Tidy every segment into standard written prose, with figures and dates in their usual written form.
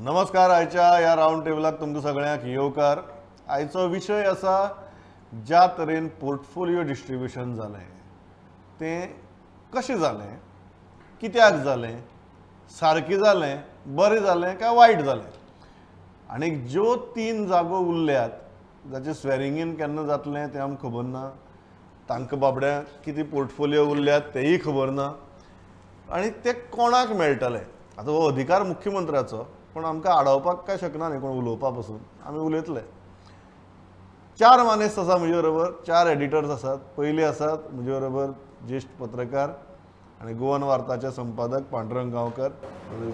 नमस्कार. आयच्या ह्या रावंड टेबलाक तुमकां सगळ्यांक येवकार. आयचो विशय आसा ज्या तरेन पोर्टफोलियो डिस्ट्रिब्युशन जालें तें कशें जालें, कित्याक जालें, सारकें जालें, बरें जालें काय वायट जालें, आनी ज्यो तीन जागो उरल्यात जाचें स्वेरिंग इन केन्ना जातलें तें आमकां खबर ना, तांकां बाबड्यांक कितें पोर्टफोलियो उरल्यात तेंय खबर ना, आनी ते कोणाक मेळटले. आतां हो अधिकार मुख्यमंत्र्याचो, पूण आमकां आडावपाक काय शकना न्ही कोण उलोवपा पसून, आमी उलयतले. चार मानेस्त आसा म्हजे बरोबर, चार एडिटर्स आसात. पयले आसात म्हजे बरोबर ज्येश्ठ पत्रकार आनी गोवन वार्ताचे संपादक पांडुरंग गांवकर,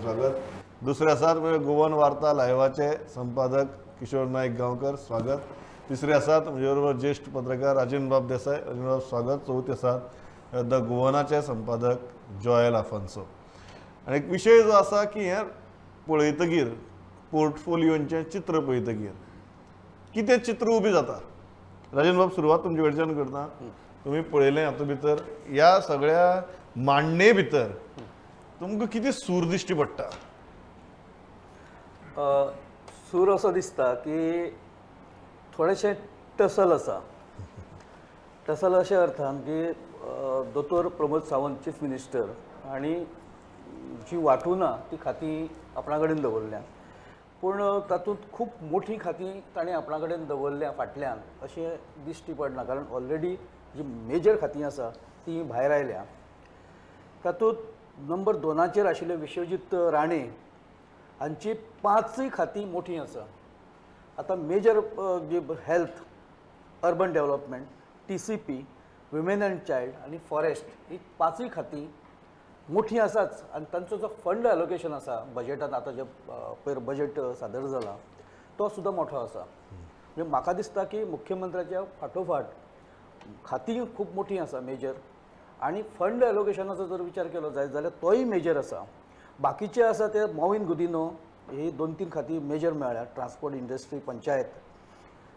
स्वागत. दुसरे आसात म्हणजे गोवन वार्ता लायव्हाचे संपादक किशोर नायक गांवकर, स्वागत. तिसरे आसात म्हजे बरोबर ज्येश्ठ पत्रकार राजेंद्रबाब देसाय, राजेंद्रबाब स्वागत. चवथे आसात the गोवनाचे संपादक जॉयल आफोन्सो. आनी एक विशय जो आसा की हें पळयतगीर पोर्टफोलियोंचें चित्र पळयतगीर कितें चित्र उबें जाता. राजेंद्रबाब, सुरवात तुमचे कडच्यान करता. तुमी पळयलें हातूंत भितर ह्या सगळ्या मांडणे भितर तुमकां कितें सूर दिश्टी पडटा? सूर असो दिसता की थोडेशें टसल आसा. टसल अशा अर्थान की दोतोर प्रमोद सावंत चीफ मिनिस्टर आनी जी वांटूना ती खातीं आपणा कडेन दवरल्या, पूण तातूंत खूब मोठी खातीं ताणें आपणा कडेन दवरल्या फाटल्यान अशें दिश्टी पडना, कारण ऑलरेडी जी मेजर खातीं आसा ती भायर आयल्या. तातूंत नंबर 2 आशिल्ले विश्वजीत राणे हांची 5 खातीं मोठी आसा. आतां मेजर जी health, urban development, TCP, women and child आनी फॉरेस्ट ही 5 खातीं मोठी आसाच. आनी तांचो जो फंड एलोकेशन आसा बजेटान, आतां जे पयर बजेट सादर जाला तो सुद्दां मोठो आसा. म्हणजे म्हाका दिसता की मुख्यमंत्र्याच्या फाटोफाट खातीं खूब मोठी आसा मेजर, आनी फंड एलोकेशनाचो जर विचार केलो जायत जाल्यार तोय मेजर आसा. बाकीचे आसा ते मॉविन गुदिनो ही 2-3 खातीं मेजर मेळ्ळ्या, ट्रान्सपोर्ट, इंडस्ट्री, पंचायत.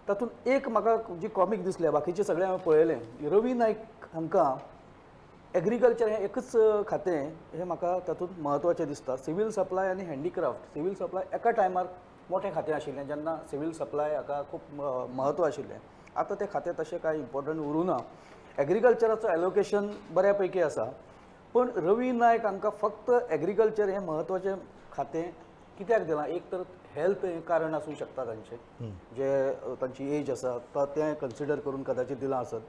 तातूंत एक म्हाका जी कॉमीक दिसल्या, बाकीचे सगळे हांवें पळयलें, रवी नायक हांकां एग्रीकल्चर हें एकच खातें हें म्हाका तातूंत म्हत्वाचें दिसता. सिवील सप्लाय आनी हँडीक्राफ्ट, सिवील सप्लाय एका टायमार मोठें खातें आशिल्लें जेन्ना सिवील सप्लाय हाका खूब म्हत्व आशिल्लें. आतां तें खातें तशें कांय इम्पॉर्टंट उरूं ना. एग्रीकल्चराचो एलोकेशन बऱ्या पैकी आसा, पूण रवी नायक हांकां फक्त एग्रीकल्चर हें म्हत्वाचें खातें कित्याक दिलां? एक तर हेल्थ हें कारण आसूं शकता तांचें, जे तांची एज आसा तें कन्सिडर करून कदाचित दिलां आसत,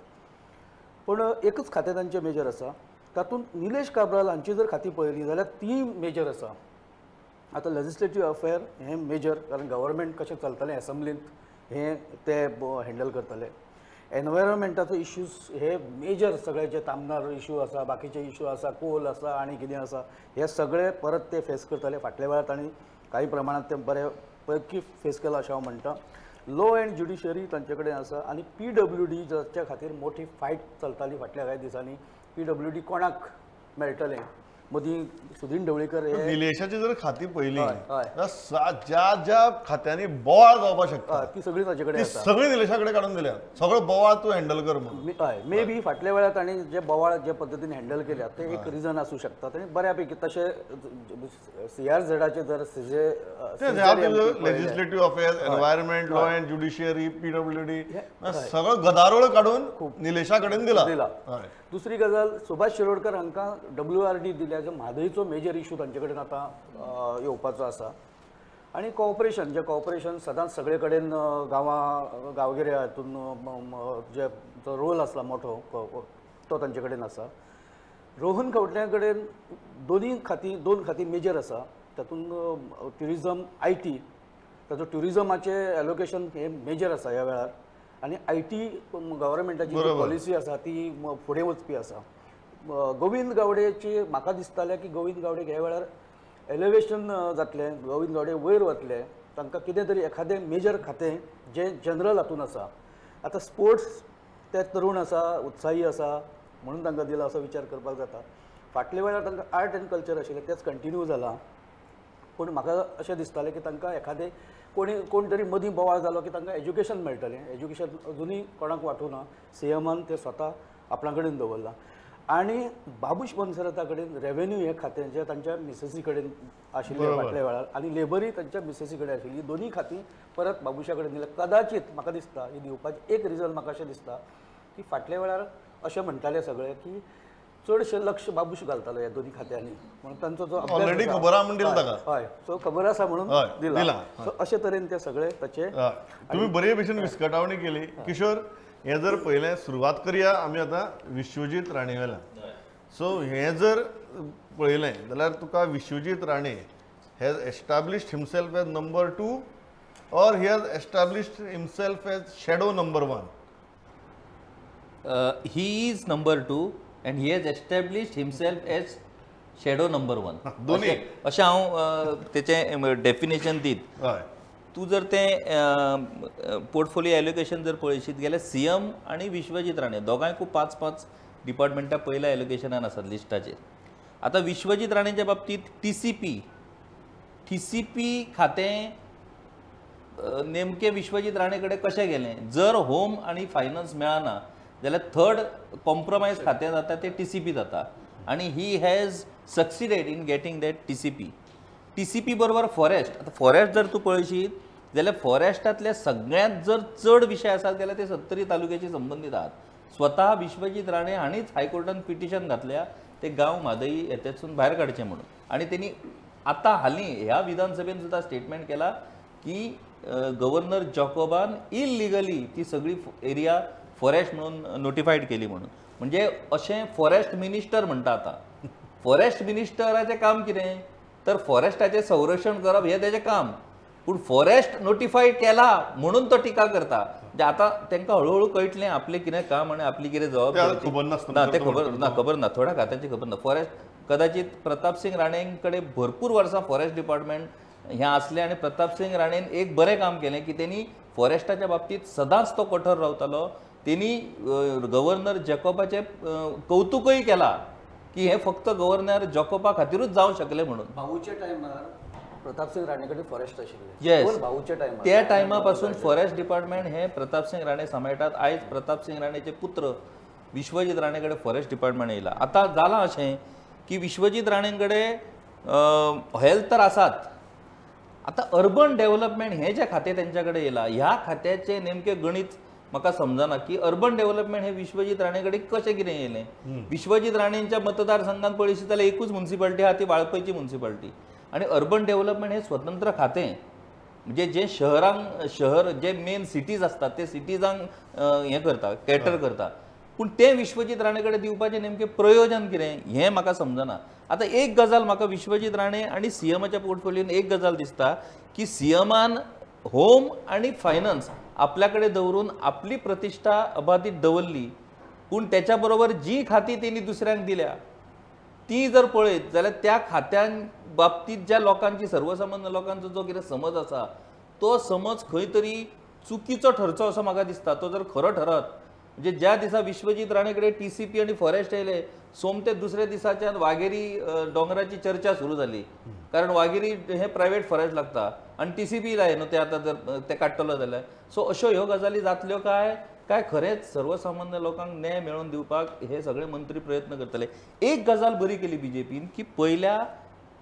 पूण एकच खातें तांचें मेजर आसा. तातूंत निलेश काब्राल हांची जर खातीं पळयली जाल्यार ती मेजर आसा. आतां लेजिस्लेटीव अफेयर हें मेजर, कारण गव्हर्मेंट कशें चलतलें एसेंब्लींत हें ते हँडल करतले. एनवायरमेंटाचो इश्यूज हे मेजर, सगळे जे तामनार इशू आसा, बाकीचे इशू आसा, कोल आसा आनी कितें आसा, हे सगळे परत ते फेस करतले. फाटल्या वेळार तांणी काही प्रमाणांत ते बरे पैकी फेस केला अशें हांव म्हणटा. लॉ अँड ज्युडिशरी तांचे कडेन आसा, आनी PWD जाच्या खातीर मोठी फायट चलताली फाटल्या कांय दिसांनी, PWD कोणाक मेळटलें. मदीं सुदीन ढवळीकर हे निलेशाची जर खाती पळयली ज्या ज्या खात्यांनी बोवाळ जावपाक शकता ती सगळी ताचे कडेन, सगळी निलेशा कडेन काडून दिल्या, सगळो बोवाळ तूं हँडल कर म्हणून. हय, मे बी फाटल्या वेळार तांणी जे बोवाळ जे पद्दतीन हँडल केल्या ते एक रिजन आसूं शकता. आनी बऱ्यापैकी तशें CRZाचे जर legislative affairs, environment, law and judiciary, PWD सगळो गदारोळ काडून निलेशा कडेन दिला. दुसरी गजाल, सुभाष शिरोडकर हांकां WRD दिल्या, जो म्हादयचो मेजर इशू तांचे कडेन आतां येवपाचो आसा. आनी कॉपरेशन, जे कॉपरेशन सदांच सगळे कडेन गांवां गांवगिऱ्या हातून जे रोल आसला मोठो तो तांचे कडेन आसा. रोहन खंवट्या कडेन 2 खातीं मेजर आसा. तातूंत ट्युरिजम, IT, ताचो ट्युरिजमाचें एलोकेशन हें मेजर आसा ह्या वेळार, आनी IT गव्हर्मेंटाची जी पॉलिसी आसा ती फुडें वचपी आसा. गोविंद गावडेची म्हाका दिसतालें की गोविंद गावडेक ह्या वेळार एलिवेशन जातलें, गोविंद गावडे वयर वतले, तांकां कितें तरी एखादें मेजर खातें जें जनरल हातून आसा. आतां स्पोर्ट्स ते तरूण आसा, उत्साही आसा म्हणून तांकां दिलां असो विचार करपाक जाता. फाटल्या वेळार तांकां आर्ट एंड कल्चर आशिल्लें तेंच कंटिन्यू जालां, पूण म्हाका अशें दिसतालें की तांकां एखादें कोण तरी मदीं बोवाळ जालो की तांकां एज्युकेशन मेळटलें. एज्युकेशन अजुनूय कोणाक वांटूना, CMान तें स्वता आपणा कडेन दवरलां. आनी बाबूश मोन्सेराता कडेन रेवेन्यू हे खातें जें तांच्या मिसेसी कडेन आशिल्लें फाटल्या वेळार आनी लेबरूय तांच्या मिसेसी कडेन आशिल्ली, दोनूय खातीं परत बाबूशा कडेन दिल्या. कदाचित म्हाका दिसता ही दिवपाचें एक रिजन म्हाका अशें दिसता की फाटल्या वेळार अशें म्हणटाले सगळे की चडशें लक्ष बाबूश घालतालो ह्या दोनी खात्यांनी, म्हणून तांचो जो ऑलरेडी खबर आहा म्हूण दिला ताका, हय सो खबर आसा म्हणून दिला. सो अशे तरेन ते सगळे ताचे तुम्ही बरे भशेन विस्कटावणी केली. किशोर, हे जर पयलें सुरवात करया आमी आतां विश्वजीत राणे वेल्यान. सो हें जर पळयलें जाल्यार तुका Vishwajit Rane has established himself as number 2 or he has established himself as shadow number 1? He is number 2 and he has established himself as shadow number 1. दोन्ही अशें हांव तेचें डेफिनेशन दीत. तूं जर तें पोर्टफोलियो एलोकेशन जर पळयशीत जाल्यार सी एम आनी विश्वजीत राणे दोगांयकूय 5-5 डिपार्टमेंटां पयल्या एलोकेशनान आसात लिस्टाचेर. आतां विश्वजीत राणेच्या बाबतींत टी सी पी खातें नेमकें विश्वजीत राणे कडेन कशें गेलें? जर होम आनी फायनान्स मेळना जाल्यार थर्ड कॉम्प्रोमायज खातें जाता तें टी सी पी जाता आनी he has succeeded in getting that T C P. T C P बरोबर फॉरेस्ट. आतां फॉरेस्ट जर तूं पळयशीत जाल्यार फॉरेस्टांतले सगळ्यांत जर चड विशय आसात जाल्यार ते सत्तरी तालुक्याचे संबंदीत आहात. स्वता विश्वजीत राणे हांणीच हायकोर्टान पिटिशन घातल्या ते गांव म्हादई हेतून भायर काडचे म्हणून, आनी तेणी आतां हालीं ह्या विधानसभेन सुद्दां स्टेटमेंट केला की गव्हर्नर जॉकोबान इलिगली ती सगळी एरिया फॉरेस्ट म्हणून नोटिफायड केली म्हणून. म्हणजे अशें फॉरेस्ट मिनिस्टर म्हणटा. आतां फॉरेस्ट मिनिस्टराचें काम कितें तर फॉरेस्टाचें संरक्षण करप हें तेजें काम, पूण फॉरेस्ट नोटिफाय केला म्हणून तो टिका करता. म्हणजे आतां तांकां हळुहळू कळटलें आपलें कितें काम आनी आपली कितें जबाबदारी. ना तें खबर ना, खबर ना थोड्या खात्यांची खबर ना. फॉरेस्ट कदाचित प्रतापसिंग राणे कडेन भरपूर वर्सां फॉरेस्ट डिपार्टमेंट हें आसलें आनी प्रतापसिंग राणेन एक बरें काम केलें की तेणी फॉरेस्टाच्या बाबतींत सदांच तो कठोर रावतालो. तेणी गव्हर्नर जॅकोबाचें कौतुकूय केलां की हें फक्त गव्हर्नर जॉकोबा खातीरूच जावं शकलें म्हणून. भाऊच्या टायमार प्रतापसिंग राणे कडेन फॉरेस्ट आशिल्लें. येस, भाऊच्या टायमार त्या टायमा पासून फॉरेस्ट डिपार्टमेंट हें प्रतापसिंग राणे सांबाळटात. आयज प्रतापसिंग राणेचे पुत्र विश्वजीत राणे कडेन फॉरेस्ट डिपार्टमेंट येयलां. आतां जालां अशें की विश्वजीत राणे कडेन हेल्थ तर आसात, आतां अर्बन डेव्हलपमेंट हें जें खातें तेंच्या कडेन येयलां ह्या खात्याचें नेमकें गणीत म्हाका समजना की अर्बन डेव्हलपमेंट हे विश्वजीत राणे कडेन कशें कितें येयलें. विश्वजीत राणेंच्या मतदारसंघात पळयशी जाल्यार एकूच मुन्सिपाल्टी आहा ती वाळपयची मुन्सिपाल्टी, आनी अर्बन डेव्हलपमेंट हे स्वतंत्र खातें म्हणजे जे शहरांक शहर जे मेन सिटीज आसतात ते सिटीजांक हें करता, कॅटर करता, पूण तें विश्वजीत राणे कडेन दिवपाचें नेमकें प्रयोजन कितें हें म्हाका समजना. आतां एक गजाल म्हाका विश्वजीत राणे आनी सी एमाच्या पोर्टफोलियोन एक गजाल दिसता की सी एमान होम आनी फायनान्स आपल्या कडेन दवरून आपली प्रतिश्ठा अबाधीत दवरली, पूण त्याच्या बरोबर जी खाती तेणी दुसऱ्यांक दिल्या ती जर पळयत जाल्यार त्या खात्यां बाबतींत ज्या लोकांची सर्वसामान्य लोकांचो जो कितें समज आसा तो समज खंय तरी चुकीचो ठरचो असो म्हाका दिसता. तो जर खरो ठरत म्हणजे ज्या दिसा विश्वजीत राणे कडेन टी सी पी आनी फॉरेस्ट येयले सोमते दुसऱ्या दिसाच्यान वाघेरी दोंगराची चर्चा सुरू जाली, कारण वाघेरी हे प्रायवेट फॉरेस्ट लागता आनी टी सी पी लाय न्हू ते आतां जर ते काडटलो जाल्यार. सो अश्यो ह्यो गजाली जातल्यो काय काय खरेंच सर्वसामान्य लोकांक न्याय मेळोवन दिवपाक हे सगळे मंत्री प्रयत्न करतले. एक गजाल बरी केली बीजेपीन की पयल्या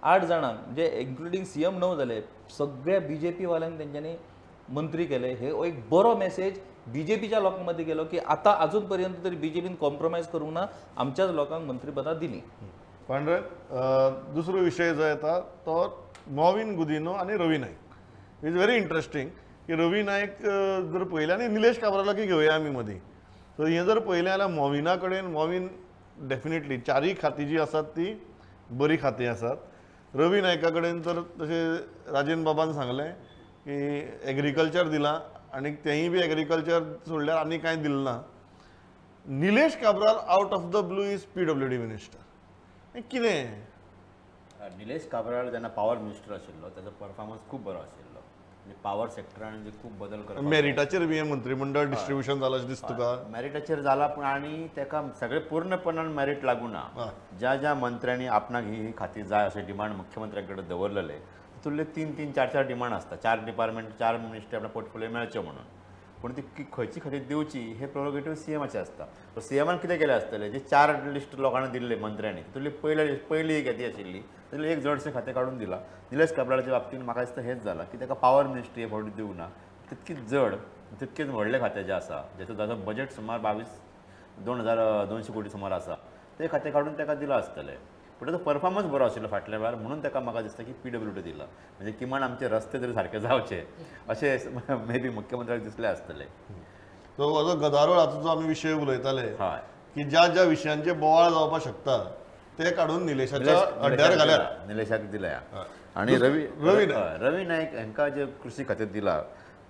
8 जाणांक म्हणजे इन्क्लुडींग सी एम 9 जाले सगळ्या बीजेपी वाल्यांक तेंच्यांनी मंत्री केले. हे एक बरो मेसेज बीजेपीच्या लोकां मदीं गेलो की आतां अजून पर्यंत तरी बीजेपीन कॉम्प्रोमायज करूंक ना, आमच्याच लोकांक मंत्रीपदां दिली. पांडुरंग, दुसरो विशय जो येता तो मॉविन गुदिन्हो आनी Ravi Naik. Is very interesting की रवी नायक जर पळयलें आनी निलेश काब्रालाकूय घेवया आमी मदीं, सो हें जर पळयलें जाल्यार मॉविना कडेन मॉविन डेफिनेटली चारूय खातीं जीं आसात ती बरीं खातीं आसात. रवी नायका कडेन तर तशें राजेन बाबान सांगलें की एग्रीकल्चर दिलां आनी तेंय बी एग्रीकल्चर सोडल्यार आनी कांय दिलें ना. Nilesh Cabral out of the blue is PWD minister. कितें निलेश काब्राल जेन्ना पावर मिनिस्टर आशिल्लो ताजो परफॉर्मन्स खूब बरो आशिल्लो, म्हणजे पावर सेक्टरान जे खूब बदल करपाक मेरिटाचेर बी हें मंत्रीमंडळ डिस्ट्रिब्युशन जालां अशें दिसता तुका? मेरिटाचेर जाला, पूण आनी ताका सगळें पूर्णपणान मेरीट लागूं ना. ज्या ज्या मंत्र्यांनी आपणाक ही खाती जाय अशें डिमांड मुख्यमंत्र्या कडेन दवरलेले तितूंतले 3-3, 4-4 डिमांड आसता, 4 डिपार्टमेंट 4 मिनिस्ट्री आपल्या पोर्टफोलियो मेळचे म्हणून. पूण ती खंयची खातीर दिवची हे प्रोरोगेटीव सीएमाचें आसता. सो सीएमान कितें केलें आसतलें, जे 4 लिस्ट लोकांनी दिल्ले मंत्र्यांनी तितूंतली पयली एक यादी आशिल्ली तातूंतलें एक जडशें खातें काडून दिलां. निलेश काब्रालाच्या बाबतींत म्हाका दिसता हेंच जालां की ताका पावर मिनिस्ट्री हे फावटी दिवंक ना, तितकीच जड तितकेच व्हडलें खातें जें आसा जेचो जाचो बजेट सुमार 22,200 कोटी सुमार आसा तें खातें काडून ताका दिलां आसतलें. पूण ताचो परफॉर्मन्स बरो आशिल्लो फाटल्या वेळार म्हणून ताका म्हाका दिसता की पीडब्ल्यूडी दिला, म्हणजे किमान आमचे रस्ते तरी सारके जावचे अशें मे बी मुख्यमंत्र्याक दिसलें आसतलें. सो हो जो गदारोळाचो जो आमी विशय उलयताले हय की ज्या ज्या विशयांचे बोवाळ जावपाक शकता ते काडून निलेशाच्या अड्ड्यार घाल्यात, निलेशाक दिल्या. आनी रवी नायक हांकां जे कृषी खातें दिला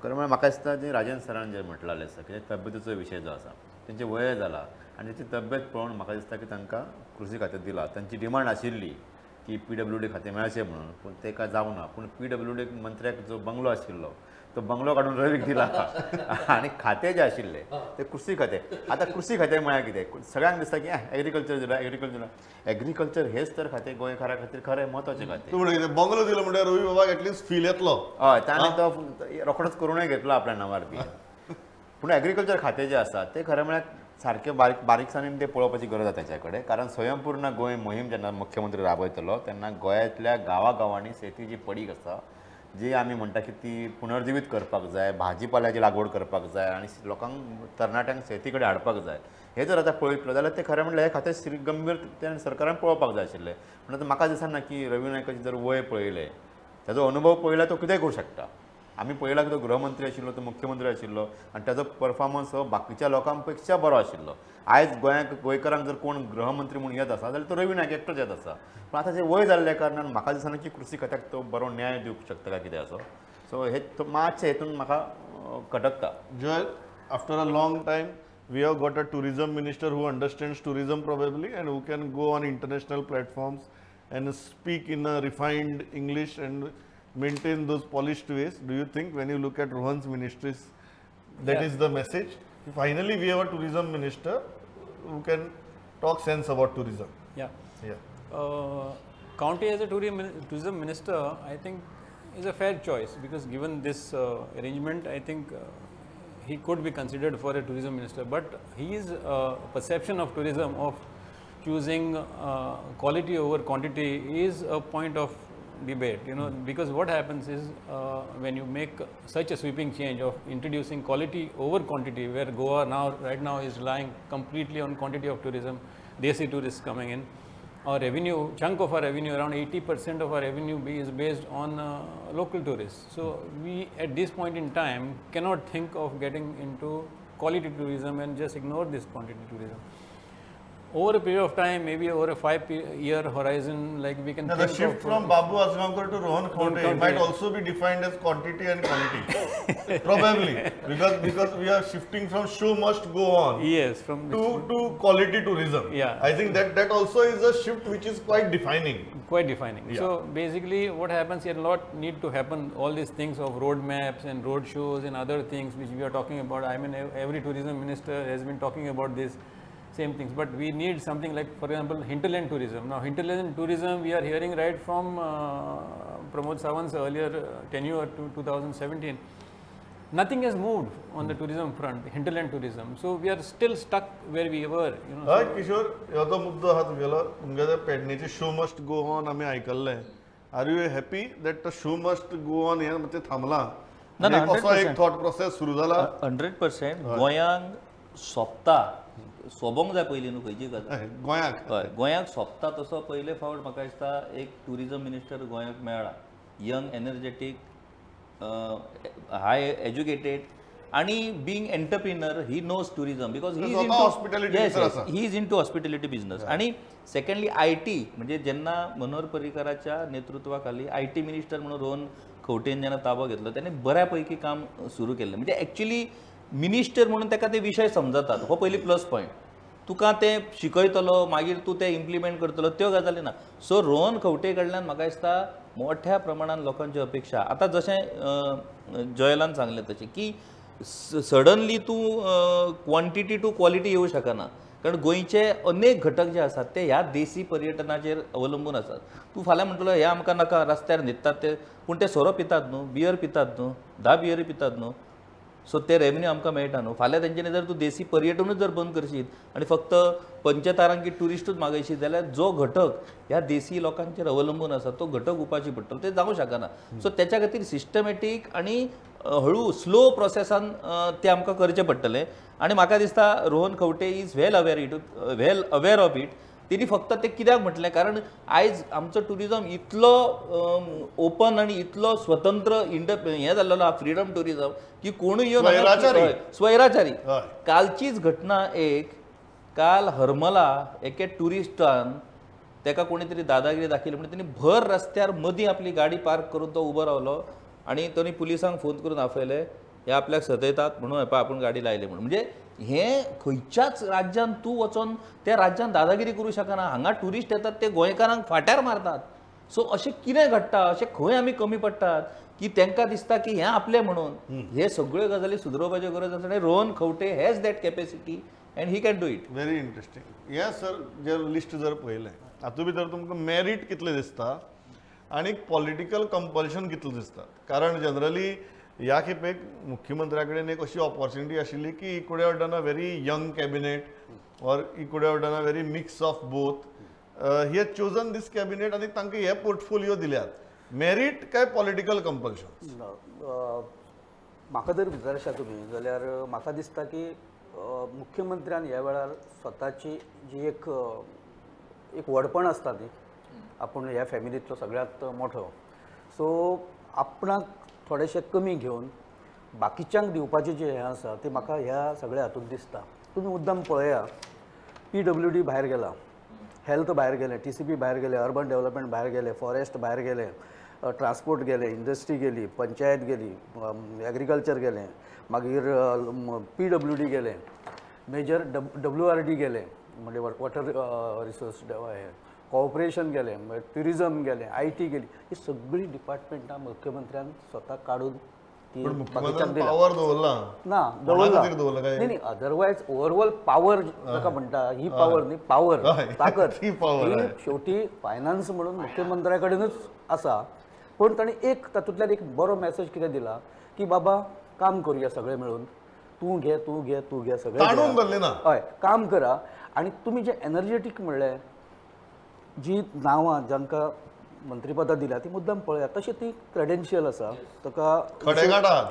खरें म्हळ्यार म्हाका दिसता जे राजन सरान जे म्हटलेलें आसा की तब्येतीचो विशय जो आसा तेंचे वय जाला आनी तेची तब्येत पळोवन म्हाका दिसता की तांकां कृषी खातें दिलां. तांची डिमांड आशिल्ली की पीडब्ल्यूडी खातें मेळचें म्हणून, पूण तेका जावना. पूण पीडब्ल्यूडी मंत्र्याक जो बंगलो आशिल्लो तो बंगलो काडून रवीक दिला आनी खातें जें आशिल्लें तें कृषी खातें. आतां कृषी खातें म्हळ्यार कितें, सगळ्यांक दिसता की एग्रीकल्चर दिलां, एग्रीकल्चर दिलां. एग्रीकल्चर हेच तर खातें गोंयकारा खातीर खरें म्हत्वाचें खातें. तूं म्हणटा बंगलो दिलो म्हणल्यार रवी बाबाक एटलिस्ट फील येतलो. हय, ताणें तो रोखडोच करूनय घेतलो आपल्या नांवार बी. पूण एग्रीकल्चर खातें जें आसा तें खरें म्हळ्यार सारकें बारीकसाणेन तें पळोवपाची गरज आसा तेच्या कडेन, कारण स्वयंपूर्ण गोंय मोहीम जेन्ना मुख्यमंत्री राबयतलो तेन्ना गोंयांतल्या गांवागांवांनी शेती जी पडीक आसा जी आमी म्हणटा की ती पुनर्जिवीत करपाक जाय, भाजीपाल्याची लागवड करपाक जाय आनी लोकांक तरणाट्यांक शेती कडेन हाडपाक जाय. हें जर आतां पळयतलो जाल्यार तें खरें म्हणल्यार हें खातें गंभीर सरकारान पळोवपाक जाय आशिल्लें. पूण आतां म्हाका दिसना की रवी नायकाचें जर वय पळयलें, ताजो अनुभव पळयल्यार तो कितेंय करूं शकता. आमी पळयला की तो गृहमंत्री आशिल्लो, तो मुख्यमंत्री आशिल्लो आनी ताजो परफॉर्मन्स हो बाकीच्या लोकां पेक्षा बरो आशिल्लो. आयज गोंयांक गोंयकारांक जर कोण गृहमंत्री म्हूण येत आसा जाल्यार तो रवी नायक एकटोच येत आसा. पूण आतां जें वय जाल्ल्या कारणान म्हाका दिसना की कृषी खात्याक तो बरो न्याय दिवंक शकता काय कितें असो. सो हे मातशें हेतून म्हाका खटकता. Joel, after a long time we have got a tourism minister who understands tourism probably and who can go on international platforms and speak in a refined English and maintain those polished ways. Do you think when you look at Rohan's ministries, that is the message? Finally, we have a tourism minister who can talk sense about tourism. Yeah. Yeah. Khaunte as a tourism minister, I think, is a fair choice, because given this arrangement, I think he could be considered for a tourism minister. But his perception of tourism, of choosing quality over quantity, is a point of debate, you know, because what happens is when you make such a sweeping change of introducing quality over quantity, where Goa now right now is relying completely on quantity of tourism, desi tourists coming in, our revenue, chunk of our revenue, around 80% of our revenue is based on local tourists. So we at this point in time cannot think of getting into quality tourism and just ignore this quantity tourism. Over a period of time, maybe over a 5-year horizon, like we can. Now the shift from Babu Azgaonkar to Rohan Khaunte might also be defined as quantity and quality, probably, because we are shifting from show must go on. Yes, from to quality tourism. Yeah, I think that also is a shift which is quite defining. Quite defining. Yeah. So basically, what happens here, a lot need to happen. All these things of road maps and road shows and other things which we are talking about. I mean, every tourism minister has been talking about this. Same things, but we need something like, for example, hinterland tourism. Now, hinterland tourism we are hearing right from Pramod Sawant's earlier tenure to 2017. Nothing has moved on the tourism front, hinterland tourism. So we are still stuck where we were. You know. Hi, Kishore, हो मुद्दो आहा तुगेलो, तुमगे पेडणेचे show must go on आमी आयकल्लें. Are you happy that the show must go on हें मातशें थांबलां? ना, असो एक थॉट प्रोसेस सुरू जाला. 100% गोंयांक सोंपता, सोबोंक जाय पयलीं न्हू खंयची गजाल गोंयाक. हय, गोंयाक सोंपता तसो पयले फावट म्हाका दिसता एक ट्युरिजम मिनिस्टर गोंयाक मेळ्ळा, यंग, एनर्जेटीक, हाय एज्युकेटेड आनी being entrepreneur, he knows tourism because he is into he is into hospitality business. आनी सेकंडली I T, म्हणजे जेन्ना मनोहर पर्रीकाराच्या नेतृत्वाखाली I T minister म्हणून रोहन खंवटेन जेन्ना ताबो घेतलो, तेणें बऱ्या पैकी काम सुरू केल्लें. म्हणजे एक्चुली मिनिस्टर म्हणून ताका ते विशय समजतात, हो पयली प्लस पॉयंट. तुका ते शिकयतलो, मागीर तूं ते इम्प्लिमेंट करतलो, त्यो गजाली ना. सो रोहन खंवटे कडल्यान म्हाका दिसता मोठ्या प्रमाणान लोकांच्यो अपेक्षा. आतां जशें जॉयलान सांगलें तशें की सडनली तूं क्वॉन्टिटी टू क्वॉलिटी येवं शकना, कारण गोंयचे अनेक घटक जे आसात ते ह्या देसी पर्यटनाचेर अवलंबून आसात. तूं फाल्यां म्हणटलो हे आमकां नाका, रस्त्यार न्हिदतात ते, पूण ते सोरो पितात न्हू, बियर पितात न्हू, 10 बियरी पितात न्हू. सो ते रेवन्यू आमकां मेळटा न्हू. फाल्यां तेंच्यांनी जर तूं देसी पर्यटनूच जर बंद करशीत आनी फक्त पंचतारांकीत ट्युरिस्टूच मागयशीत जाल्यार जो घटक ह्या देसी लोकांचेर अवलंबून आसा तो घटक उपाशी पडटलो, ते जावंक शकना. सो तेच्या खातीर सिस्टमॅटीक आनी हळू स्लो प्रोसेसान ते आमकां करचें पडटलें. आनी म्हाका दिसता Rohan Khaunte is well aware of it. तेणी फक्त ते कित्याक म्हटलें, कारण आयज आमचो ट्युरिजम इतलो ओपन आनी इतलो स्वतंत्र हें जाल्लो आहा, फ्रिडम ट्युरिजम, की कोणूय येवन स्वैराचारी. कालचीच घटना एक, काल हरमला एके ट्युरिस्टान तेका कोणी तरी दादागिरी दाखयली म्हणून तेणी भर रस्त्यार मदीं आपली गाडी पार्क करून तो उबो रावलो आनी ताणी पुलिसांक फोन करून आपयले, हे आपल्याक सतयतात म्हणून हेपा आपूण गाडी लायली म्हणून. म्हणजे हे खंयच्याच राज्यान तूं वचोन त्या राज्यान दादागिरी करूं शकना. हांगा ट्युरिस्ट येतात ते गोंयकारांक फाट्यार मारतात. सो अशें कितें घडटा, अशें खंय आमी कमी पडटात की तांकां दिसता की हें आपलें म्हणून. हे सगळ्यो गजाली सुदरोवपाच्यो गरज आसा आनी Rohan Khaunte has that capacity and he can do it. Very interesting. हे सर जे लिस्ट जर पळयलें हातूंत भितर तुमकां मेरीट कितलें दिसता आनी पॉलिटिकल कंपल्शन कितलें दिसता? कारण जनरली ह्या खेपेक मुख्यमंत्र्या कडेन एक अशी ऑपॉर्च्युनिटी आशिल्ली की he could have done a very young cabinet or he could have done a very mix of both. He has chosen this cabinet आनी तांकां हे पोर्टफोलियो दिल्यात. मेरीट काय पॉलिटिकल कंपल्शन? म्हाका जर विचारशा तुमी जाल्यार म्हाका दिसता की मुख्यमंत्र्यान ह्या वेळार स्वताची जी एक एक व्हडपण आसता न्ही, आपूण ह्या फॅमिलींतलो सगळ्यांत मोठो, सो आपणाक थोडेशें कमी घेवन बाकीच्यांक दिवपाचें जें हें आसा तें म्हाका ह्या सगळ्या हातूंत दिसता. तुमी मुद्दम पळया, PWD भायर गेला, हेल्थ भायर गेलें, TCP भायर गेलें, अर्बन डेवलपमेंट भायर गेलें, फॉरेस्ट भायर गेलें, ट्रान्सपोर्ट गेलें, इंडस्ट्री गेली, पंचायत गेली, एग्रीकल्चर गेलें, मागीर PWD गेलें, मेजर WRD गेलें म्हणजे वॉटर रिसोर्स हें, कॉपरेशन गेलें, ट्युरिजम गेलें, IT गेली. ही सगळीं डिपार्टमेंटां मुख्यमंत्र्यान स्वता काडून ती पावर दवरला ना, दवरला न्ही न्ही, अदरवायज ओवरऑल पावर ताका म्हणटा ही पावर न्ही, पावर ताकद ही शेवटी फायनान्स म्हणून मुख्यमंत्र्या कडेनूच आसा. पूण ताणें एक तातूंतल्यान एक बरो मॅसेज कितें दिला की बाबा काम करुया सगळे मेळून, तूं घे तूं घे तूं घे सगळे, हय काम करा. आनी तुमी जे एनर्जेटीक म्हणलें, जी नांवां जांकां मंत्रीपदां दिल्या ती मुद्दम पळया, तशें ती क्रेडेन्शियल आसा, ताका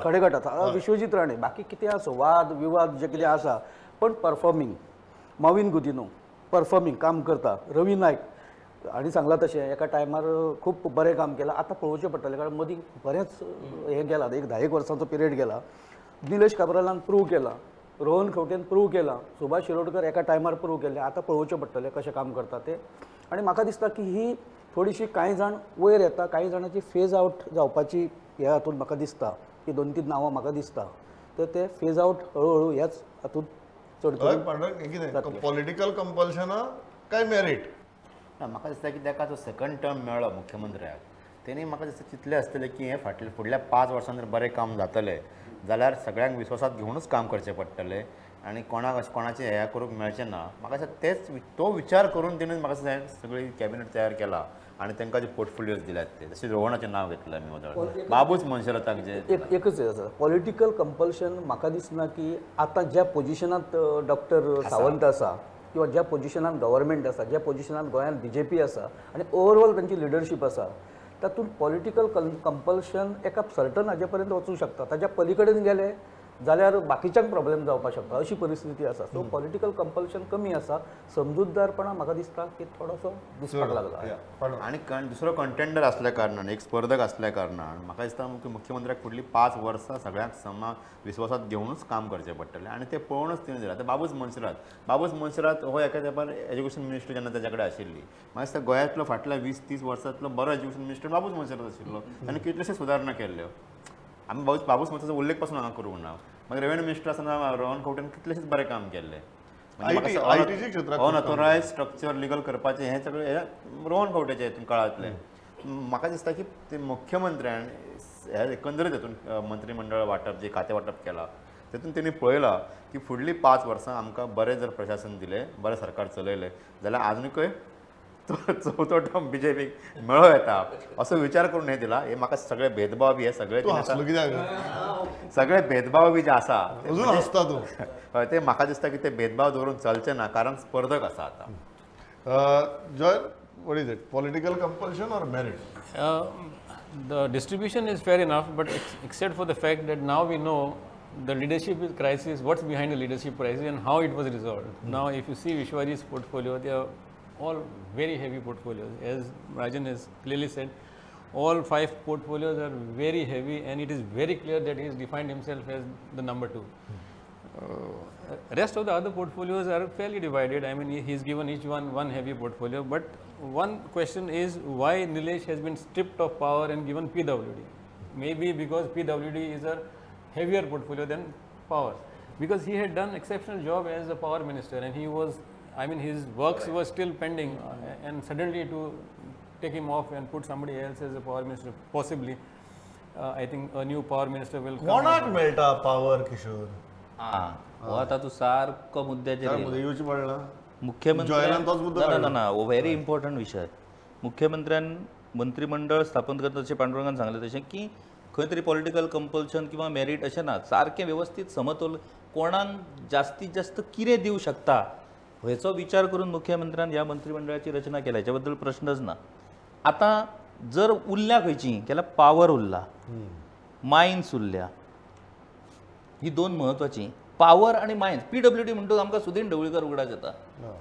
खडेगाठ आसा. विश्वजीत राणे बाकी कितें आसा वाद विवाद जे कितें आसा, पण परफॉर्मींग मॉविन गुदिन्हो परफॉर्मींग काम करता, रवी नायक आनी सांगलां तशें एका टायमार खूब बरें काम केलां, आतां पळोवचें पडटलें कारण मदीं बरेंच हें गेलां, एक 10 वर्सांचो पिरियड गेला. निलेश काब्रालान प्रूव केलां, रोहन खंवटेन प्रूव केलां, सुभाष शिरोडकर एका टायमार प्रूव केलें, आतां पळोवचें पडटलें कशें काम करता तें. आनी म्हाका दिसता की ही थोडीशी कांय जाण वयर येता, कांय जाणांची फेज आवट जावपाची ह्या हातूंत म्हाका दिसता की 2-3 नांवां म्हाका दिसता, तर ते फेज आवट हळूहळू ह्याच हातूंत चड करून. पॉलिटिकल कंपल्शना काय मेरीट? ना, म्हाका दिसता की ताका जो सेकंड टर्म मेळ्ळो मुख्यमंत्र्याक, तेणी म्हाका दिसता चिंतलें आसतलें की हें फाटल्या फुडल्या 5 वर्सां जर बरें काम जातलें जाल्यार सगळ्यांक विश्वासात घेवनूच काम करचें पडटलें आनी कोणाक अशें कोणाचें हें करूंक मेळचें ना. म्हाका दिसता तेच तो विचार करून तेणें म्हाका दिसता सगळी कॅबिनेट तयार केला आनी तांकां जे पोर्टफोलियोज दिल्यात ते, जशें रोहनाचें नांव घेतलें आमी वदळ, बाबूच मनशरताक जे एकच आसा पॉलिटिकल कंपल्शन. म्हाका दिसना की आतां ज्या पोजिशनांत डॉक्टर सावंत आसा किंवा ज्या पोजिशनांत गव्हर्मेंट आसा, ज्या पोजिशनांत गोंयांत BJP आसा आनी ओवरऑल तांची लिडरशीप आसा, तातूंत पॉलिटिकल कंपल्शन एका सर्टन हाजे पर्यंत वचूंक शकता, ताच्या पलीकडेन गेले जाल्यार बाकीच्यांक प्रॉब्लेम जावपाक शकता अशी परिस्थिती आसा. सो पॉलिटिकल कंपल्शन कमी आसा, समजूतदारपणा म्हाका दिसता की थोडोसो दिसपाक लागला. आनी दुसरो कंटेंडर आसल्या कारणान, एक स्पर्धक आसल्या कारणान म्हाका दिसता मुख्यमंत्र्याक फुडलीं 5 वर्सां सगळ्यांक समा विश्वासात घेवनूच काम करचें पडटलें आनी तें पळोवनूच तिणें दिलां. आतां बाबूस मनसरात, बाबूस मनसरात हो एका तेंपार एज्युकेशन मिनिस्टर जेन्ना ताच्या कडेन आशिल्ली, म्हाका दिसता गोंयांतलो फाटल्या 20-30 वर्सांतलो बरो एज्युकेशन मिनिस्टर बाबूस मनसरात आशिल्लो, ताणें कितलेशे सुदारणा केल्ल्यो. आमी बाबूस मनसराताचो उल्लेख पासून हांगा करूंक ना. मागीर रेवेन्यू मिनिस्टर आसतना रोहन खंवटेन कितलेशेच बरें काम केल्लें. अनऑथोरायज स्ट्रक्चर लिगल करपाचें हें सगळें रोहन खंवटेचें हितून काळांतलें. म्हाका दिसता की ते मुख्यमंत्र्यान हे एकंदरीत हितून मंत्रीमंडळ वांटप जें खातें वांटप केलां तेतून तेणी पळयलां की फुडलीं 5 वर्सां आमकां बरें जर प्रशासन दिलें, बरें सरकार चलयलें जाल्यार आजुनूय चवथो टर्म बीजेपीक मेळो येता असो विचार करून हे दिला. हे म्हाका सगळे भेदभाव बी हे सगळे सगळे भेदभाव बी जे आसा हय ते म्हाका दिसता की ते भेदभाव दवरून चलचे ना, कारण स्पर्धक आसा आतां. Joy, what is it, political compulsion or merit? The distribution is fair enough, but except for the fact that now we know the leadership crisis, what's behind the leadership crisis and how it was resolved. Now, if you see Vishwajit's portfolio, they are all very heavy portfolios. As Rajan has clearly said, all 5 portfolios are very heavy, and it is very clear that he has defined himself as the number 2. Rest of the other portfolios are fairly divided. I mean, he has given each one heavy portfolio, but one question is why Nilesh has been stripped of power and given PWD. Maybe because PWD is a heavier portfolio than power, because he had done exceptional job as a power minister, and he was, I mean, his works were still pending, and suddenly to take him off and put somebody else as a power minister, possibly, I think a new power minister will come. कोणाक मेळटा power, Kishore? हो आतां तूं सारको मुद्द्याचेर येवचें पडला. मुख्यमंत्री ना ना, हो व्हेरी इम्पॉर्टंट विशय. मुख्यमंत्र्यान मंत्रिमंडळ स्थापन करता जशें पांडुरंगान सांगलें तशें की खंय तरी पॉलिटिकल कंपल्शन किंवा मेरीट अशें ना, सारकें वेवस्थीत समतोल, कोणाक जास्तीत जास्त कितें दिवं शकता हेचो विचार करून मुख्यमंत्र्यान ह्या मंत्रिमंडळाची रचना केल्या, हेच्या बद्दल प्रश्नच ना. आतां जर उरल्या खंयची जाल्यार पावर उरला, मायन्स उरल्या, ही दोन म्हत्वाची. पावर आनी मायन्स, पीडब्ल्यूडी म्हणटकूच आमकां सुदीन ढवळीकर उगडास येता,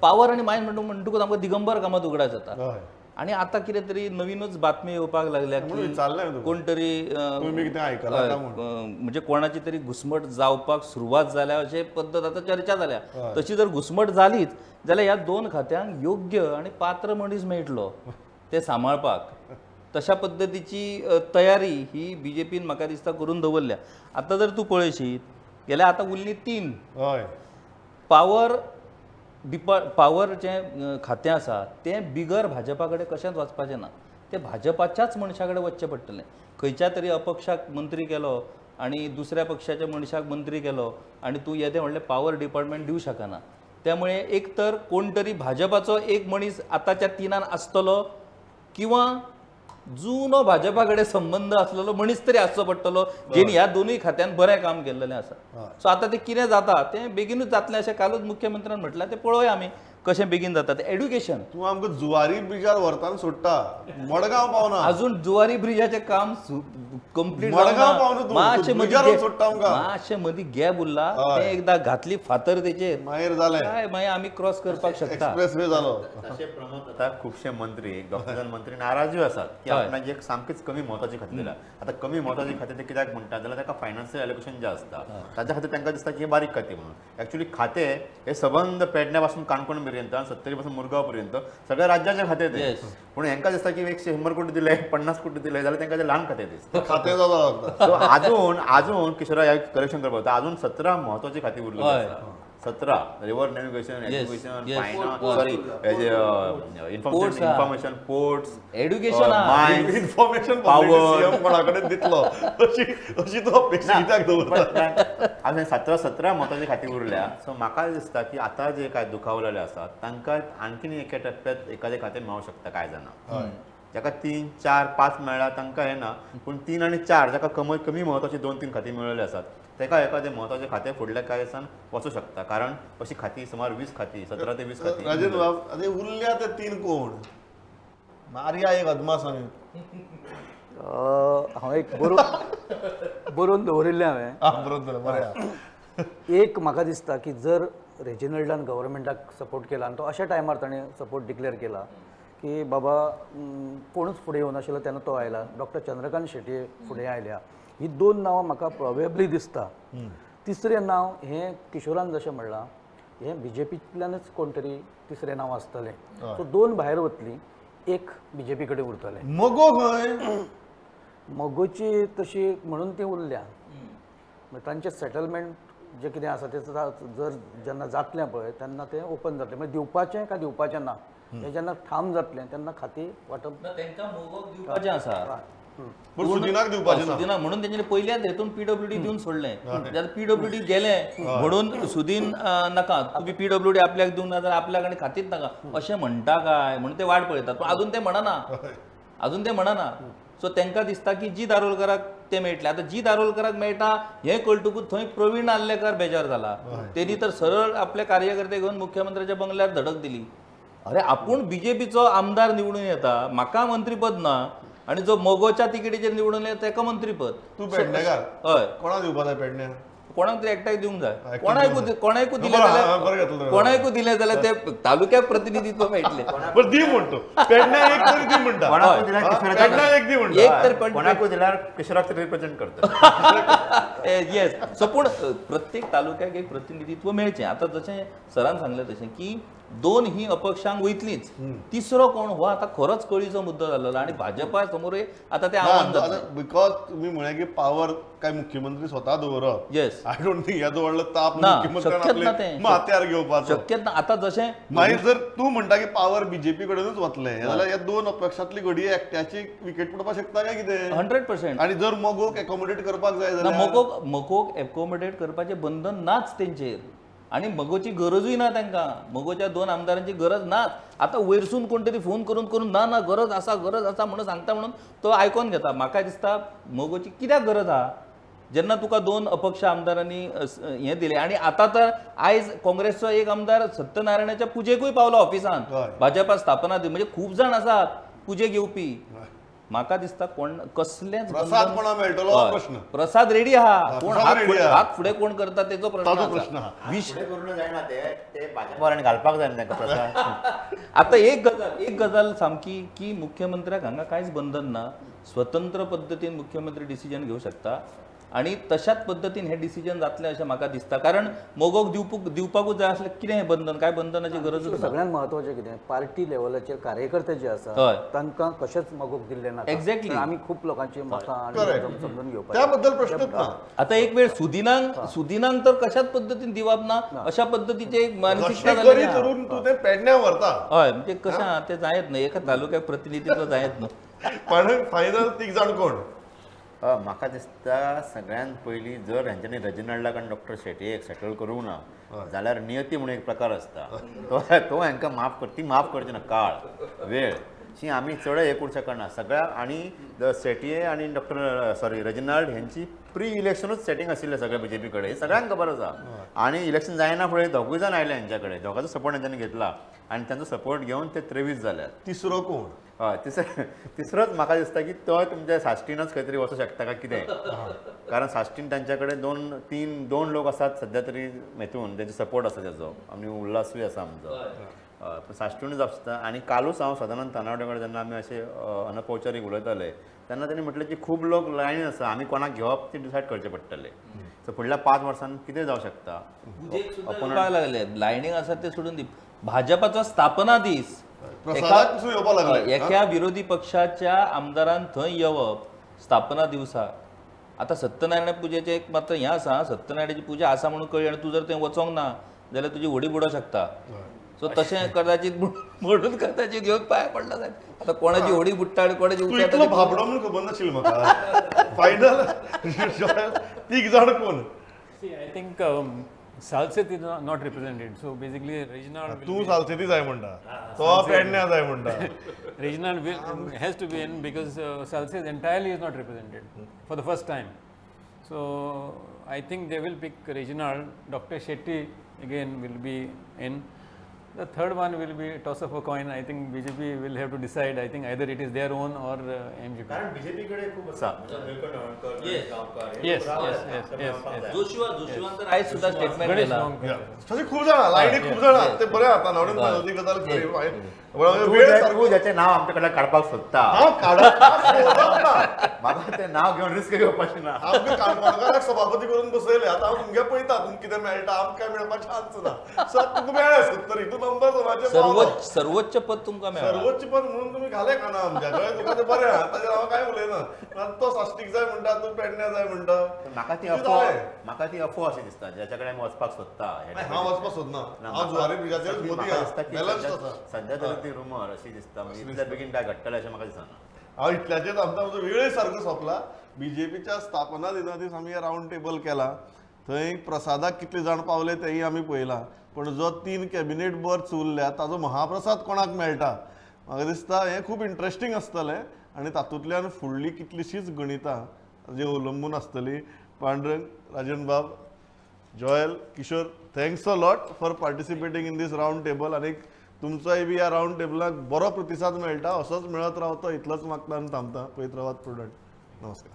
पावर आनी मायन्स म्हणटकूच आमकां दिगंबर कामत उगडास येता. आनी आतां कितें तरी नवीनूच बातमी येवपाक लागल्या की कोण तरी म्हणजे कोणाची तरी घुसमट जावपाक सुरवात जाल्या अशें पद्दत आतां चर्चा जाल्या. तशी जर घुसमट जालीच जाल्यार ह्या दोन खात्यांक योग्य आनी पात्र मनीस मेळटलो ते सांबाळपाक. तशा पद्दतीची तयारी ही बीजेपीन म्हाका दिसता करून दवरल्या. आतां जर तूं पळयशीत गेल्यार आतां उरली 3. पावर पावर जें खातें आसा तें बिगर भाजपा कडेन कशेंच वचपाचें ना, तें भाजपाच्याच मनशा कडेन वचचें पडटलें. खंयच्या तरी अपक्षाक मंत्री केलो आनी दुसऱ्या पक्षाच्या मनशाक मंत्री केलो आनी तूं येदें व्हडलें पावर डिपार्टमेंट दिवं शकना. त्यामुळे एक तर कोण तरी भाजपाचो एक मनीस आतांच्या 3 आसतलो किंवा जुनो भाजपा कडेन संबंद आसलेलो मनीस तरी आसचो पडटलो जेणी ह्या दोनूय खात्यान बरें काम केल्लें आसा. सो आतां तें कितें जाता तें बेगीनूच जातलें अशें कालूच मुख्यमंत्र्यान म्हटलां, तें पळोवया आमी कशें बेगीन जाता तें. एड्युकेशन तूं आमकां जुवारी ब्रिजार व्हरताना सोडटा, मडगांव पावना, अजून जुवारी ब्रिजाचें काम कंप्लीट मडगांव पावना, मातशें मदीं गॅप उरला, तें एकदां घातली फातर तेचेर मागीर जालें, काय मागीर आमी क्रॉस करपाक शकता, एक्सप्रेस वे जालो. तशें प्रमोद आतां खुबशे मंत्री डॉक्टर मंत्री नाराजूय आसात की आपणाक एक सामकीच कमी म्हत्वाची खातें दिला. आतां कमी म्हत्वाची खातें ते कित्याक म्हणटा जाल्यार ताका फायनान्शियल एलोकेशन जें आसता ताच्या खातीर तांकां दिसता की हें बारीक खातें म्हणून. एक्चुअली खातें हे सबंद पेडण्या पासून काणकोण पर्यंत आनी सत्तरी पासून मुरगांव पर्यंत सगळ्या राज्याचे खातें ते. पूण हेंकां दिसता की एक 100 कोटी दिले, 50 कोटी दिले जाल्यार तांकां ते ल्हान खातें दिसता, खातें जाता. सो अजून अजून किशोरा ह्या करेक्शन करपाक जाता, अजून 17 म्हत्वाची खातीं उरली आसा. 17 river navigation, education, finance, sorry information, ports, education, information, power कोणा कडेन दितलो अशी तो अपेक्षा कित्याक दवरता. अजून 17 म्हत्वाची खातीं उरल्या. सो म्हाका दिसता की आतां जे काय दुखावलेले आसात तांकां आणखीन एका टप्प्यात एखादें खातें मेळूंक शकता. कांय जाणां जाका 3, 4, 5 मेळ्ळा तांकां हें ना, पूण 3 आनी 4 जाका कमी म्हत्वाची 2-3 खातीं मेळिल्ली आसात ताका एखादें म्हत्वाचें खातें फुडल्या कांय दिसान वचूं शकता. कारण अशी खातीं सुमार 20 खातीं, 17 ते 20 खातीं. राजेंद्र बाब, आतां उरल्या ते 3 कोण मारया एक अदमास आमी. हांव एक बरोवन दवरिल्लें हांवें. बरोवन बरें. एक म्हाका दिसता की जर रेजिनल्डान गव्हर्मेंटाक सपोर्ट केला आनी तो अशा टायमार ताणें सपोर्ट डिक्लेअर केला की बाबा कोणूच फुडें येवनाशिल्लो तेन्ना तो आयला, डॉक्टर चंद्रकांत शेट्ये फुडें आयल्या, ही 2 नांवां म्हाका प्रोबेबली दिसता. तिसरें नांव हें किशोरान जशें म्हणलां हें बीजेपींतल्यानच कोण तरी तिसरें नांव आसतलें. सो 2 भायर वतलीं, एक बीजेपी कडेन उरतलें. मगो खंय मगोची तशी म्हणून ती उरल्या, तांचें सेटलमेंट जें कितें आसा तें जर जेन्ना जातलें पळय तेन्ना तें ओपन जातलें, म्हणजे दिवपाचें काय दिवपाचें ना हें जेन्ना ठाम जातलें तेन्ना खातीं वांटप तांकां मगोक दिवपाचें आसा. सुदिनाक दिवपाचें ना, सुदिनाक म्हणून तेंच्यांनी पयल्याच हेतून पीडब्ल्यूडी दिवन सोडलें. जाल्यार पीडब्ल्यूडी गेलें म्हणून सुदीन नाका, तुमी पीडब्ल्यूडी आपल्याक दिवंक ना जाल्यार आपल्याक आनी खातीच नाका अशें म्हणटा काय म्हणून ते वाट पळयतात. पूण अजून ते म्हणना, अजून ते म्हणना. सो तांकां दिसता की जी दारोलकराक ते मेळटले. आतां जी दारोलकराक मेळटा हें कळटकूच थंय प्रवीण आर्लेकर बेजार जाला. तेणी तर सरळ आपले कार्यकर्ते घेवन मुख्यमंत्र्याच्या बंगल्यार धडक दिली. अरे आपूण बीजेपीचो आमदार निवडून येता, म्हाका मंत्रीपद ना, आनी जो मगोच्या तिकेटीचेर निवडून येता तेका मंत्रीपद. तूं पेडणेकार, हय, कोणाक दिवपा जाय पेडण्या? कोणाक तरी एकट्याक दिवंक जाय. कोणाकू दिलें जाल्यार, कोणाकू दिलें जाल्यार ते तालुक्याक प्रतिनिधित्व मेळटलें. बरं दी म्हणतो पेडण्या एक तरी दी म्हणटा, एक तर कोणाकू दिल्यार किशोराक तरी रिप्रेझेंट करता. येस. सो पूण प्रत्येक तालुक्याक एक प्रतिनिधित्व मेळचें. आतां जशें सरान सांगलें तशें की दोन ही अपक्षांक वयतलीच, तिसरो कोण हो आतां खरोच कळीचो मुद्दो जाल्लो आनी भाजपा समोर आतां ते आव्हान जातलें. Because तुमी म्हळें की पावर काय मुख्यमंत्री स्वता दवरप, येस, I don't think हेजो व्हडलो ताप ना, मुख्यमंत्र्यान शक्यच ना, तें माथ्यार घेवपाचो शक्यच ना. आतां जशें मागीर जर तूं म्हणटा की पावर बीजेपी कडेनूच वतलें जाल्यार ह्या दोन अपक्षांतली घडये एकट्याची विकेट पडपाक शकता काय कितें? 100%. आनी जर मगोक एकोमोडेट करपाक जाय जाल्यार मगोक एकोमोडेट करपाचें बंधन नाच तेंचेर, आनी मगोची गरजूय ना तांकां. मगोच्या दोन आमदारांची गरज नाच. आतां वयरसून कोण तरी फोन करून करून ना ना गरज आसा गरज आसा म्हणून सांगता म्हणून तो आयकोन घेता. म्हाका दिसता मगोची कित्याक गरज आहा जेन्ना तुका दोन अपक्ष आमदारांनी हें दिलें. आनी आतां तर आयज काँग्रेसचो एक आमदार सत्यनारायणाच्या पुजेकूय पावलो ऑफिसान, भाजपा स्थापना दी, म्हणजे खूब जाण आसात पुजेक येवपी. म्हाका दिसता कोण कसलेंच प्रसाद कोणा मेळटलो प्रश्न, प्रसाद रेडी आहा, कोण हात फुडें कोण करता तेचो प्रश्न. घालपाक जाय प्रसाद. आतां एक गजाल, एक गजाल सामकी की मुख्यमंत्र्याक हांगा कांयच बंधन ना, स्वतंत्र पद्दतीन मुख्यमंत्री डिसिजन घेवंक शकता आनी तशाच पद्दतीन हें डिसिजन जातलें अशें म्हाका दिसता. कारण मगोक दिवपाकूच जाय आसलें कितें हें बंधन, कांय बंधनाची गरजूच ना. सगळ्यांत म्हत्वाचें कितें, पार्टी लेवलाचेर कार्यकर्ते जे आसा तांकां कशेंच मगोक दिल्लें ना. एक्झॅक्टली, आमी खूब लोकांची मतां समजून घेवपाक त्या बद्दल प्रश्नच ना. आतां एक वेळ सुदिनांक तर कशाच पद्दतीन दिवप ना अशा पद्दतीचे एक मानसिकता करून तूं तें पेडण्या व्हरता. हय, म्हणजे कशें आहा तें जायत न्हय, एका तालुक्याक प्रतिनिधित्व जायत न्हय. पण फायनल तीग जाण कोण? म्हाका दिसता सगळ्यांत पयलीं जर हेंच्यांनी रेजिनाल्डाक आनी डॉक्टर शेटयेक सेटल करूंक ना जाल्यार नियती म्हणून एक प्रकार आसता, तो हेंकां माफ कर, ती माफ करची ना. काळ वेळ शी आमी चड हें करूंक शकना सगळ्या. आनी शेटये आनी डॉक्टर सॉरी रेजिनाल्ड हेंची प्री इलेक्शनूच सेटींग आशिल्लें सगळें बीजेपी कडेन, हें सगळ्यांक खबर आसा. आनी इलेक्शन जायना फुडें दोगूय जाण आयले हेंच्या कडेन, दोगांचो सपोर्ट हेंच्यांनी घेतला आनी तांचो सपोर्ट घेवन ते 23 जाल्यात. तिसरो कोण? हय, तिसरोच म्हाका दिसता की तो तुमच्या साश्टीनच खंय तरी वचूंक शकता काय कितें, कारण साश्टीन तांच्या कडेन दोन लोक आसात सद्या तरी हेतून तेंचो सपोर्ट आसा तेजो, आनी उल्हासूय आसा आमचो. हय, साश्टीनूच आसता. आनी कालूच हांव सदानंद तानावडे कडेन जेन्ना आमी अशे अनौपचारीक उलयताले तेन्ना तेणी म्हटलें की खूब लोक लायनीन आसा, आमी कोणाक घेवप ते डिसायड करचें पडटलें. सो फुडल्या 5 वर्सांत कितें जावं शकता. लागले लायनींग आसा ते सोडून दी, भाजपाचो स्थापना दीस एका विरोधी पक्षाच्या आमदारान थंय येवप स्थापना दिवसा. आतां सत्यनारायण पुजेचें एक मात्र हें आसा, सत्यनारायणाची पुजा आसा म्हणून कळ्ळी आनी तूं जर थंय वचोंक ना जाल्यार तुजी व्हडी बुडोवंक शकता. सो तशें कदाचित म्हणून कदाचित घेवन पांय पडला जायत. आतां कोणाची व्हडी बुडटा आनी कोणाची इतलो भाबडो म्हणून खबर नाशिल्लें म्हाका. फायनल तीग जाण कोण? I think Salcete is not represented, so basically Reginald तू सालसेती जाय म्हणटा, तो पेडण्या जाय म्हणटा. Reginald has to be in because Salcete entirely is not represented for the first time. So I think they will pick Reginald. Doctor Shetty again will be in. The third one will be toss of a coin. I think BJP will have to decide. I think either it is their own or MGP. कारण BJP कडे खूप आसा. Yes, yes, yes, yes. Joshua तर आयज सुद्धा statement केला. तशें खूब जाणां लायनी खूब जाणां ते बरें आतां नावडून ती गजाल खरी. तूं ज्याचें नांव आमचे कडल्यान काडपाक सोदता, हांव काडपाक सोदना, म्हाका तें नांव घेवन रिस्क घेवपाचें ना. आमकां काणकोणकाराक सभापती करून बसयलें, आतां हांव तुमगे पळयता तुमकां कितें मेळटा, आमकां मेळपाक चान्स ना. सो तुका मेळ्ळें 70 तूं नंबर सर्वोच्च पद तुमकां मेळ्ळां, सर्वोच्च पद म्हणून तुमी घालें काना आमच्या कळ्ळें तुका तें बरें आहा, ताचेर हांव कांय उलयना. तो साश्टीक जाय म्हणटा, तूं पेडण्या जाय म्हणटा. म्हाका ती अफवा अशी दिसता ज्याच्या कडेन आमी वचपाक सोदता. हांव वचपाक सोदना, हांव जुवारी ब्रिजाचेर मोदी सद्या तरी ती रुमर अशी दिसता, म्हणजे इतल्या बेगीन काय घडटलें अशें म्हाका दिसना. हांव इतल्याचेर आमकां आमचो वेळय सारको सोंपला. बीजेपीच्या स्थापना दिना दीस आमी रावंड टेबल केला, थंय प्रसादाक कितले जाण पावले तेंय आमी पळयलां. पूण जो 3 कॅबिनेट बर्थ उरल्या ताजो महाप्रसाद कोणाक मेळटा, म्हाका दिसता हें खूब इंट्रस्टींग आसतलें आनी तातूंतल्यान फुडली कितलीशींच गणितां जी अवलंबून आसतली. पांडुरंग, राजन बाब, Joel, Kishore, thanks a lot for participating in this round table. आनी तुमचोय बी ह्या रावंड टेबलाक बरो प्रतिसाद मेळटा असोच मेळत रावतो इतलोच मागता आनी थांबता. पळयत रावात प्रुडंट. नमस्कार.